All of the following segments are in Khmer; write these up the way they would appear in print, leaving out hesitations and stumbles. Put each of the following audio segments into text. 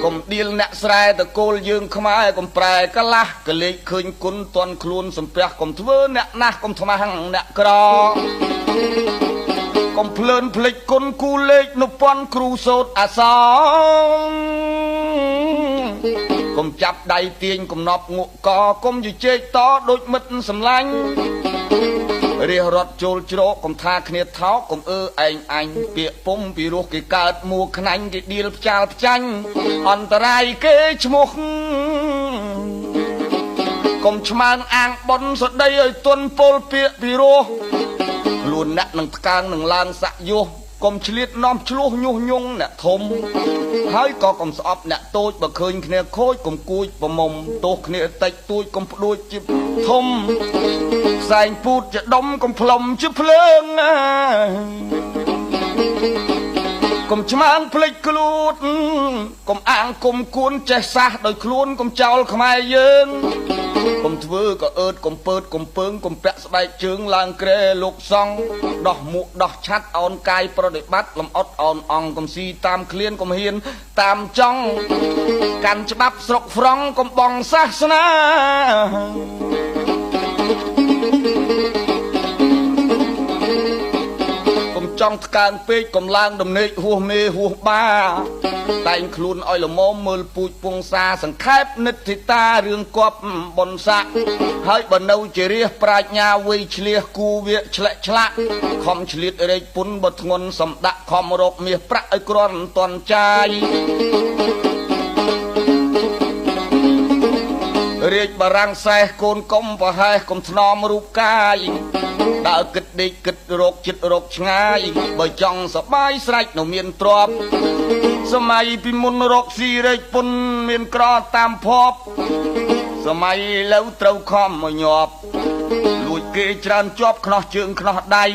កុំដៀលអ្នកស្រែតកូលយើងខ្មែរកុំប្រែកលាស់កលេចឃើញគុណតន់ខ្លួនសំពះកុំធ្វើអ្នកណាស់កុំថ្មាំងអ្នកក្រកុំភ្លើនភ្លេចគុណគូលេខនុពន្ធគ្រូសូត្រអសរកុំចាប់ដៃទាញកំណប់ងក់កកុំយជែកតដូចមិត្តសម្លាញ់រះរត់ចូលជ្រកកុំថាគ្នាថោកកុំអើឯងអញពាក្យពុំពីរោះគេកើតមួខ្នាញ់គេដៀលផ្ចាលផ្ចាញ់អន្តរាយគេឈ្មោះកុំឆ្មើងអាងប៉ុនសដីឲ្យទន់ពលពាក្យពីរោះខ្លួនអ្នកនឹងថ្កើងនឹងឡើងស័កយោះកុំឆ្លៀតនាំឆ្លោះញុះញង់អ្នកធំហើយក៏កុំស្អប់អ្នកតូចបើឃើញគ្នាខូចកុំគួចប្រមុំទោះគ្នាតិចតួចកុំផ្ដួចជាធំផ្សែងពូតជាដុំកុំផ្លុំជាភ្លើងកុំឆ្មើងភ្លេចខ្លួនកុំអាងគុំគួនចេះសះដោយខ្លួនកុំចោលខ្មែរយើងកុំធ្វើក៏អើតកុំពើតកុំពើងកុំពាក់ស្បែកជើងឡើងក្រែលោកសង្ឃដោះមួកដោះឆាត់អោនកាយប្រតិបត្តិលំអត់អោនអង្គកុំស៊ីតាមឃ្លានកុំហ៊ានតាមចង់កាន់ច្បាប់ស្រុកហ្វ្រង់កុំបងសាសនាកុំចង់ថ្កើងពេកកុំឡើងដំណេកហួសមេហួសបាតែងខ្លួនឲ្យល្មមមើលពូជពងសាសង្ខេបនិធិតារឿងគប់បុនស័កហើយបើនៅជារាជប្រាជ្ញាវ័យឆ្លៀសគូវាឆ្លាក់ឆ្លាក់ខំឆ្លៀតរែកពុនបើធ្ងន់សំដាក់ខំរកមាសប្រាក់ឲ្យគ្រាន់តន់ចាយរាជបារាំងសេះកូនកុំប្រហែសកុំថ្នមរូបកាយដើរគិតដេកគិតរកចិត្តរកឆ្ងាយបើចង់សបាយស្រេចនៅមានទ្រព្យសម័យពីមុនរកស៊ីរែកពុនមានក្រតាមភពសម័យលើត្រូវខំមកញាប់លួចគេច្រើនជាប់ខ្នោះជើងខ្នោះដៃ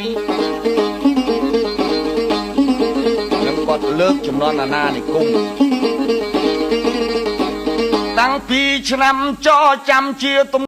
នឹងគាត់លើកចំនួនអាណានិគមតាំងពីឆ្នាំចចាំជាទំ